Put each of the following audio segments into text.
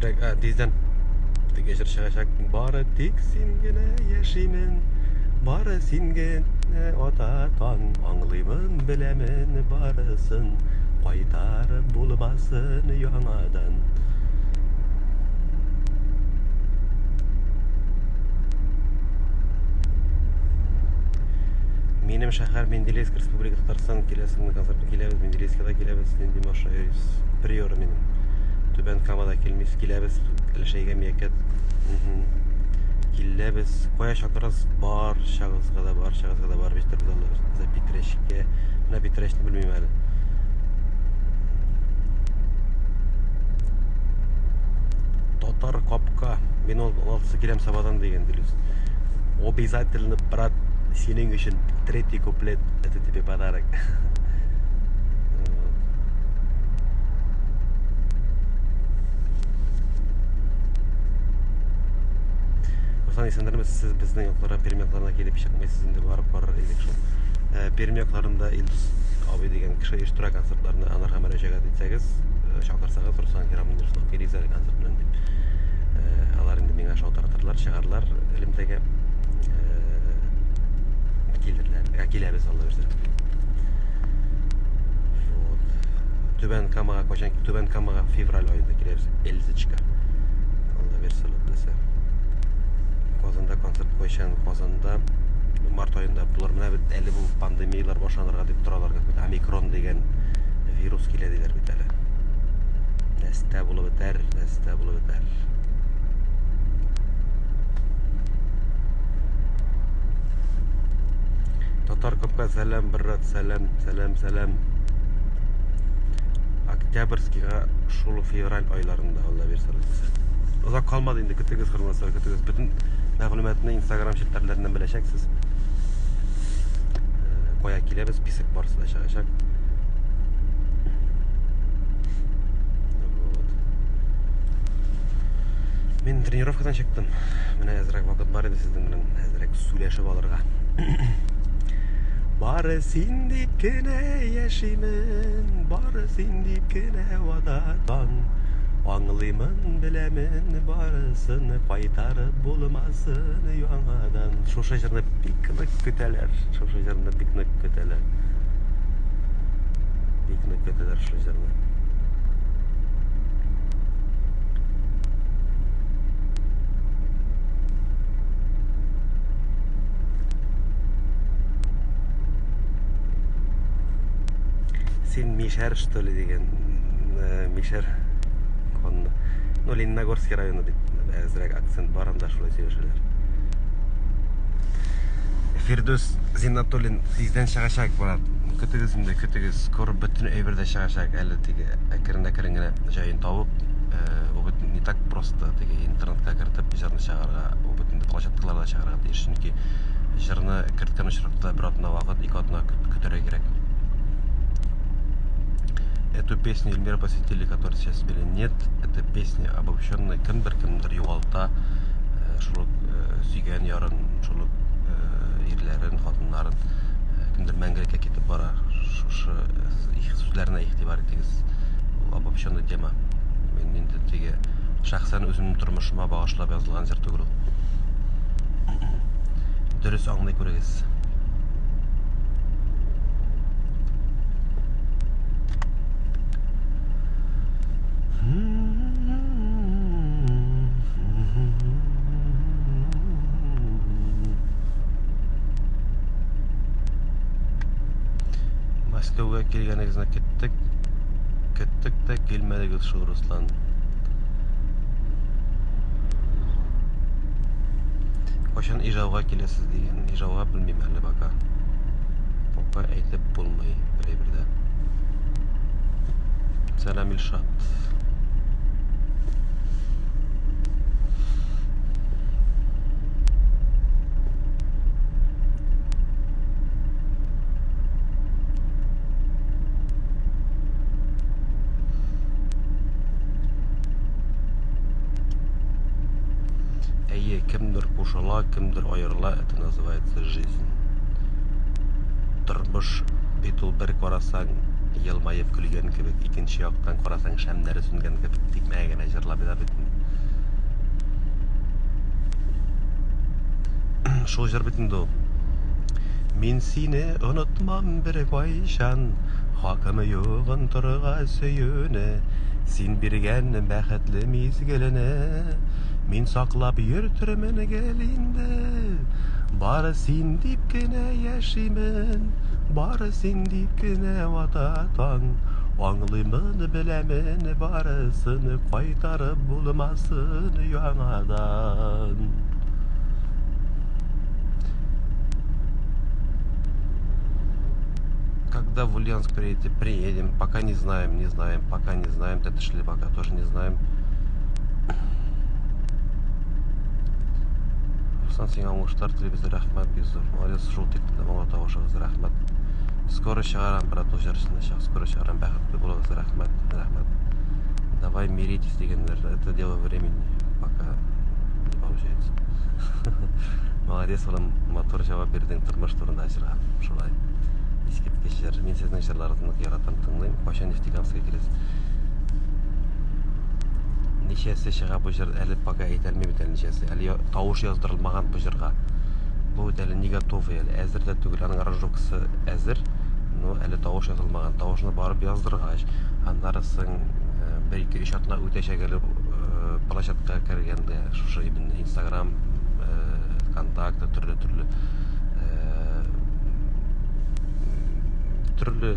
Әзрәк, ә, тиздән теге җыр чыгачак. Бары тик син генә яшимен, бары син генә ата таң. Аңлыймын, беләмен барысын, кайтарып булмасын яңадан. Минем шәһәр Менделеевск, Республика Татарстан. Киләсеңме концертка? Киләбез, Менделеевскида киләбез. Нинди машина йөрисез? Приора минем. Түбән Камада килмис, киләбез. Әлшәйгә Миякәт. Киләбез. Кая чакырасыз? Барчагызга да, барчагызга да барып җитәрбез Алла бирса. Питрәчкә. Менә Питрәчне белмим әле. Татар капка. Мин ул 16 киләм Сабадан дигән Дилүс. Обязательно, брат, синең өчен третий куплет, это тебе подарок. Руслан, исәннәрмесез, сез безнең якларга, Пермь якларына килеп чыкмыйсыз инде, барып карар идек шул. Пермь якларында Илдус абый дигән кеше оештыра концертларны, анарга мөрәҗәгать итсәгез, чакырсагыз, Руслан Кирамович килегез әле концерт белән дип. Алар инде миңа шалтыратырлар, чыгарлар элемтәгә. Килерләр. Ә, киләбез, Алла бирсә. Вот. Түбән Камага кайчан? Түбән Камага февраль аенда киләбез. Эльзочка. Алла бирсә, Алла теләсә. Казанда концерт кайчан? Казанда март аенда булыр. Менә бит әле бу пандемияләр башланырга дип торалар. Омикрон дигән вирус килә диләр бит әле. Нәстә булып бетәр, нәстә булып бетәр. Татар капка сәлам, брат, сәлам, сәлам, сәлам. Октябрьскийга шул февраль айларында, Алла бирсә, алла. Озак калмады инде, көтегез, хөрмәтле, көтегез. Бөтен мәгълүматны Инстаграм челтәрләреннән беләчәксез. Кая киләбез, список барысы да чыгачак. Вот. Мин тренировкадан чыктым. Менә әзрәк вакыт бар иде сезнең белән әзрәк сөйләшеп алырга. Бары син дип кенә яшимен, бары син дип кенә вата таң. Аңлыймын, беләмен барысын, кайтарып булмасын яңадан. Шушы җырны бик нык көтәләр. Шушы җырны бик нык көтәләр. Бик нык көтәләр шушы җырны. Син мишәр, что ли, дигән мишәр конны. Ну, Лениногорский районы дип әзрәк акцент бар анда, шулай сөйләшәләр. Фирдүс Зиннатуллин тиздән чыгачак, брат. Көтегез инде, көтегез. Скоро бөтен әйбер дә чыгачак. Әле теге әкрен-әкрен генә җаен табып, бу бит не так просто теге интернетка кертеп җырны чыгарга, бу бит инде площадкаларда чыгарга тиеш, чөнки җырны керткән очракта бер атна вакыт, ике атна көтәргә кирәк. Эту песню Эльмира посвятили, которой сейчас спели. Нет, это песня обобщенная, кемдер кемдер югалта, шул ук сөйгән ярын, шул ук ирләрен, хатыннарын, кемдер мәңгелеккә китеп бара. Шушы сүзләренә игътибар итегез. Ул обобщенный тема. Мин инде теге шәхсән үземнең тормышыма багышлап язылган җыр түгел ул. Дөрес аңлый күрегез. Мәскәүгә килгәнегезне көттек. Көттек тә килмәдегез шул, Руслан. Кайчан Ижауга киләсез дигән. Ижауга белмим әле пока. Пока әйтеп булмый бер әйбер дә. Сәлам, Илшат. Әйе, кемдер кушыла, кемдер аерыла, это называется жизнь. Тормыш бит ул бер карасаң, Елмаеп көлгән кебек, икенче яктан карасаң, шәмнәре сүнгән кебек, тикмәгә генә җырлап ята бит инде. Шул җыр бит инде ул. Мин сине онытмам бер кайчан, Хакым юк онтырга сөюне, Син биргән бәхетле мизгелене Мин саклап йөртермен гел инде. Бары син дип кенә яшимен, Бары син дип кенә вата таң. Аңлыймын, беләмен барысын, Кайтарып булмасын яңадан. Когда в Ульяновск приедете? Приедем. Пока не знаем, не знаем, пока не знаем. Тәтешле пока тоже не знаем. Руслан, сиңа уңышлар телибез, рәхмәт, бик зур. Молодец, шул тиклем моңлы тавышыгыз, рәхмәт. Скоро чыгарам, брат, ул җырчыны чык, скоро чыгарам, бәхетле булыгыз, рәхмәт, рәхмәт. Давай миритесь дигәннәр, это дело времени, пока не получается. Молодец, улым, матур җавап бирдең тормыш турында җырга. Шулай. Искиткеч җыр. Мин сезнең җырларыгызны яратам, тыңлыйм. Кайчан Нефтекамскка киләсез? Ничәсе чыга бу җыр? Әле пока әйтә алмыйм бит әле ничәсе. Әле тавыш яздырылмаган бу җырга. Бу бит әле не готовый әле. Әзер дә түгел. Аның аранжировкасы әзер, но әле тавыш язылмаган. Тавышны барып яздыргач, аннары соң бер ике өч атна үтәчәк әле площадка кергәндә, шушы именно Инстаграм, ВКонтакте, төрле-төрле төрле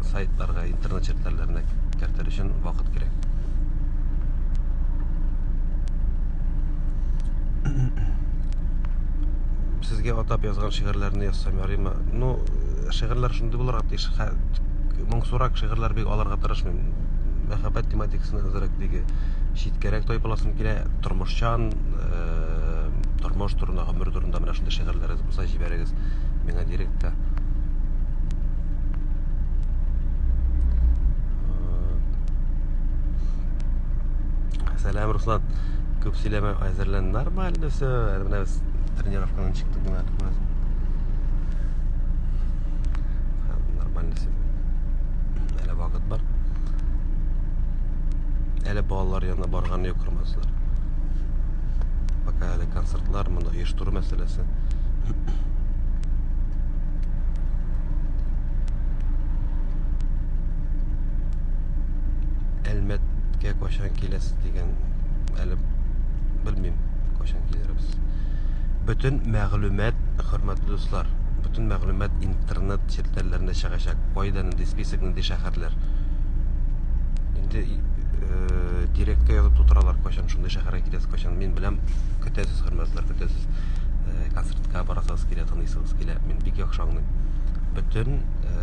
сайтларга, интернет челтәрләренә кертер өчен вакыт кирәк. Сезгә атап язган шигырьләрне язсам ярыймы? Ну, шигырьләр шундый булырга тиеш. Моңсурак шигырьләр бик алырга тырышмыйм. Мәхәббәт тематикасына әзрәк диге читкәрәк тайпыласым килә. Тормышчан, тормыш турында, гомер турында менә шундый шигырьләрегез булса җибәрегез миңа директка. Сәлам, Руслан. Күп сөйләмә, әзерлән. Нормально все. Әле менә без тренировкадан чыктык гына әле күрәсең. Нормально все. Әле вакыт бар. Әле балалар янына барган юк, хөрмәтлеләр. Пока әле концертлар, монда оештыру мәсьәләсе. Әлмәткә кайчан киләсез дигән, әле белмим, кайчан килербез. Бөтен мәгълүмат, хөрмәтле дуслар, бөтен мәгълүмат интернет челтәрләрендә чыгачак. Кайда нинди список, нинди шәһәрләр. Инде э, директка язып тутыралар, кайчан шундый шәһәргә киләсез, кайчан. Мин беләм, көтәсез, хөрмәтлеләр, көтәсез. Э, концертка барасыгыз килә, тыңлыйсыгыз килә. Мин бик яхшы аңлыйм. Бөтен э,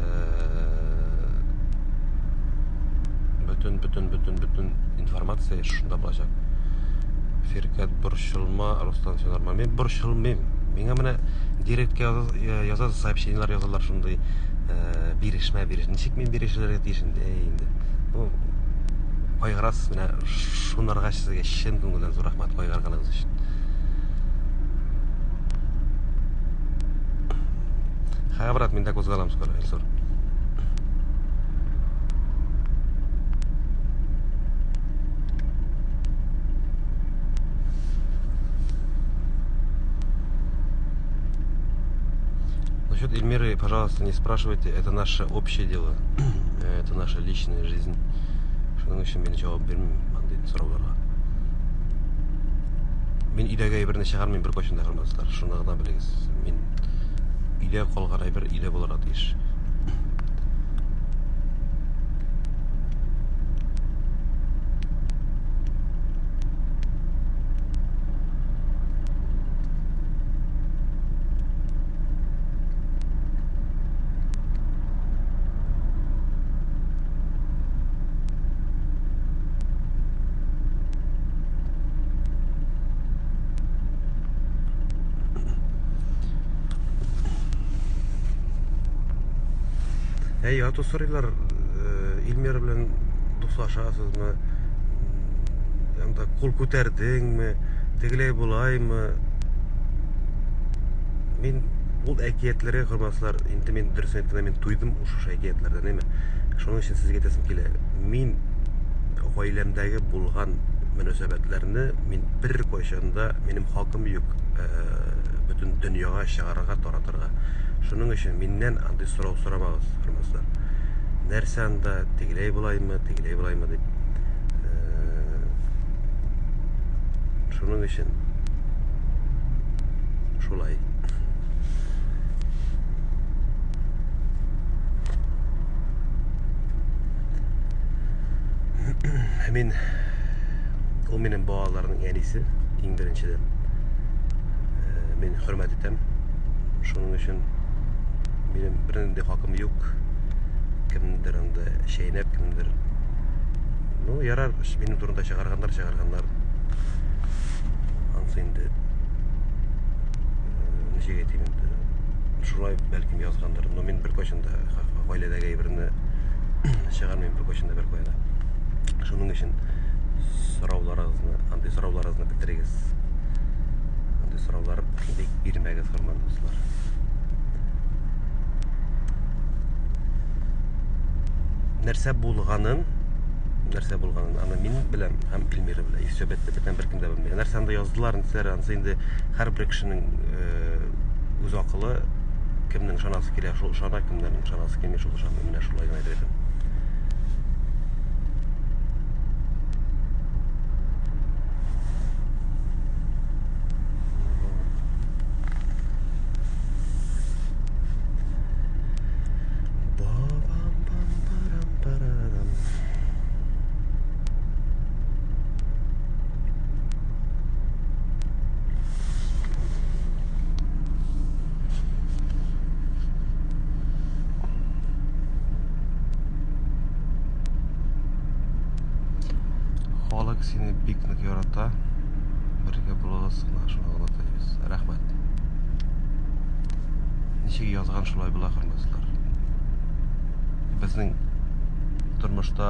бөтен бөтен бөтен бөтен информация шунда булачак. Фиркәт, борчылма, Руслан, все нормально. Мин борчылмыйм. Миңа менә директка язасыз, сообщениеләр язалар шундый, э, бирешмә, биреш. Ничек мин бирешергә тиеш инде? Әй инде. Ну, кайгырасыз менә шунарга сезгә чын күңелдән зур рәхмәт кайгырганыгыз өчен. Хә, брат, мин дә кузгалам скоро, Илсур. Насчет Эльмиры, пожалуйста, не спрашивайте, это наше общее дело, это наша личная жизнь. Шуның өчен мин җавап бирмим андый сорауларга. Мин өйдәге әйберне чыгармыйм беркайчан да, хөрмәтле Шуны гына белегез. Мин өйдә калган әйбер өйдә булырга тиеш. Әй, яту сорыйлар, э, Эльмира белән дуслашасызмы? Анда кул күтәрдеңме? Тегеләй булаймы? Мин Ул әкиятләргә кормаслар. Инде мин дөресен әйткәндә мин туйдым шушы әкиятләрдән, әйме. Шуның өчен сезгә әйтәсем килә. Мин гаиләмдәге булган мөнәсәбәтләрне мин беркайчан да минем хакым юк э, бөтен дөньяга чыгарырга, таратырга. Шуның өчен миннән андый сорау сорамагыз, хөрмәтләр. Нәрсә анда, тегеләй болаймы, тегеләй болаймы дип. Э, шуның өчен шулай. Мин ул минем балаларның әнисе, иң беренчедән. Э, мин хөрмәт итәм. Шуның өчен минем бернинди хакым юк. Кемдер анда чәйнәп, кемдер. Ну, ярар, минем турында чыгарганнар, чыгарганнар. Ансы инде э, ничек әйтим инде. Шулай бәлкем язгандыр. Но мин беркайчан да гаиләдәге әйберне чыгармыйм беркайчан да беркая да. Шуның өчен сорауларыгызны, андый сорауларыгызны бетерегез. Андый сораулар бик бирмәгез, хөрмәтле дуслар. Нәрсә булганын, нәрсә булганын аны мин беләм һәм Эльмира белә. И все, бетте, бүтән беркем дә белми. Нәрсә анда яздылар, нәрсәләр, анысы инде һәрбер кешенең э, үз акылы, кемнең ышанасы килә, шул ышана, кемнең ышанасы килми, шул ышанмый. Менә шулай гына әйтер идем. Ба-бам-бам-парам-парарам. Халык сине бик нык ярата. Бергә булыгыз гына, шуны гына телибез. Рәхмәт. Ничек язган шулай була, хөрмәтлеләр. Безнең тормышта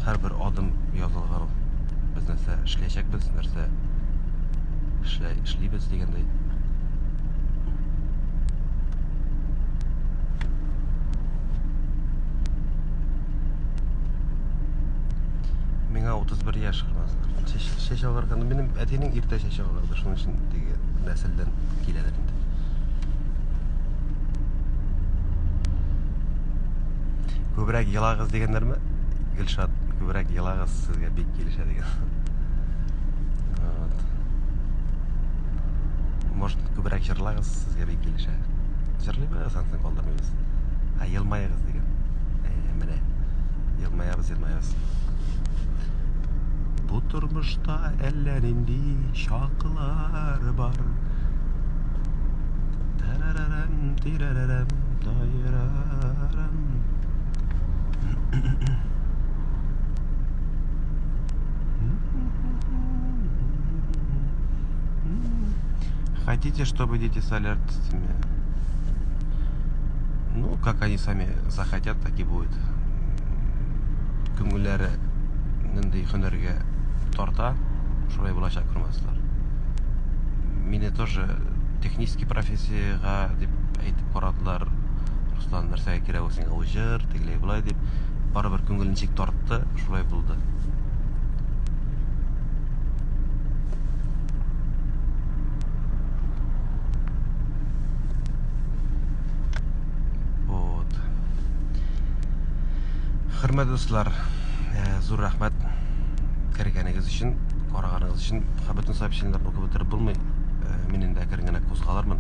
һәрбер адым язылган ул. Без нәрсә эшләячәкбез, нәрсә эшлә, эшлибез дигәндәй. Миңа 31 яшь хөрмәтлеләр. Чәч, чәч агарган. Минем әтинең иртә чәче агарды, шуның өчен теге нәселдән киләдер инде. Күбрәк елагыз дигәннәрме? Гөлшат, күбрәк елагыз, сезгә бик килешә дигән. Вот. Может, күбрәк җырлагыз, сезгә бик килешә. Җырлыйбыз, ансын калдырмыйбыз. Ә елмаегыз дигән. Ә, менә. Елмаябыз, елмаябыз. Бу тормышта әллә нинди чаклар бар. Тарарарам, тирарарам, тайрарам. Хотите, чтобы дети стали артистами? Ну, как они сами захотят, так и будет. Күңелләре нинди һөнәргә тарта, шулай булачак, күрмәсләр. Мине тоже технический профессиягә дип әйтеп карадылар. Руслан, нәрсәгә кирәк ул сиңа ул җыр, тегеләй болай дип. Барыбер күңел ничек тартты, шулай булды. Вот. Хөрмәтле дуслар, э, зур рәхмәт кергәнегез өчен, караганыгыз өчен. Бөтен сообщениеләрне укып бетереп булмый. Э, мин инде әкрен генә кузгалырмын.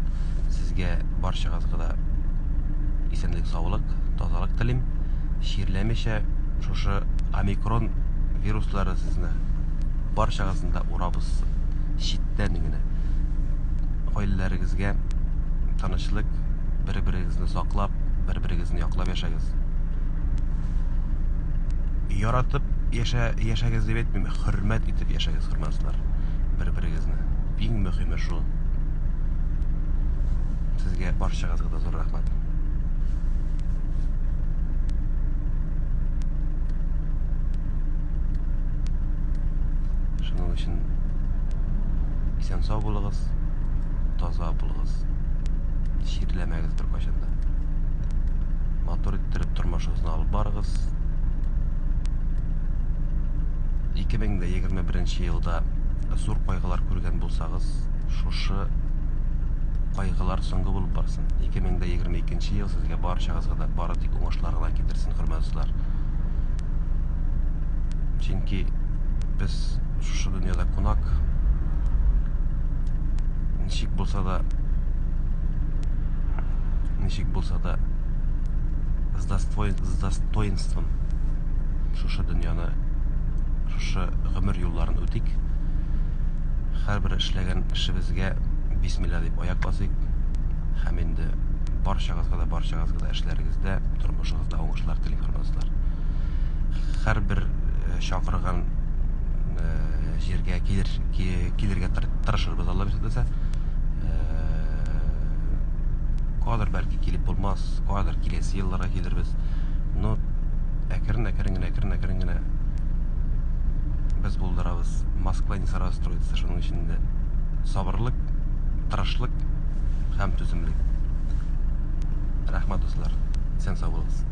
Сезгә барчагызга да исәнлек, саулык, тазалык телим. Чирләмичә шушы омикрон вируслары сезне барчагызны да урап узсын. Читтән генә. Гаиләләрегезгә тынычлык, бер-берегезне саклап, бер-берегезне яклап яшәгез. Яратып яшә, яшәгез дип әйтмим, хөрмәт итеп яшәгез, хөрмәтлеләр, бер-берегезне. Иң мөһиме шул. Сезгә барчагызга да зур рәхмәт. Шуның өчен исән сау булыгыз, таза булыгыз. Чирләмәгез беркайчан да. Матур иттереп тормышыгызны алып барыгыз. 2021 елда зур кайгылар күргән булсагыз, шушы кайгылар соңгы булып барсын. 2022 ел сезгә барчагызга да бары тик уңышлар гына китерсен, хөрмәтле дуслар. Чөнки без шушы дөньяда кунак. Ничек булса да, ничек булса да, с достоинством шушы дөньяны, шушы гомер юлларын үтик. Һәрбер эшләгән эшебезгә бисмилла дип аяк басыйк. Һәм инде барчагызга да, барчагызга да эшләрегездә, тормышыгызда уңышлар телим, хөрмәтле дуслар. Һәрбер э, чакырган э, җиргә килер, килергә тырышырбыз, Алла бирсә. Э, кадер бәлки килеп булмас, кадер киләсе елларга килербез. Но әкрен-әкрен генә, әкрен-әкрен генә без булдырабыз. Москва не сразу строится, шуның өчен дә сабырлык, тырышлык һәм түземлек. Рәхмәт, дуслар. Исән сау булыгыз.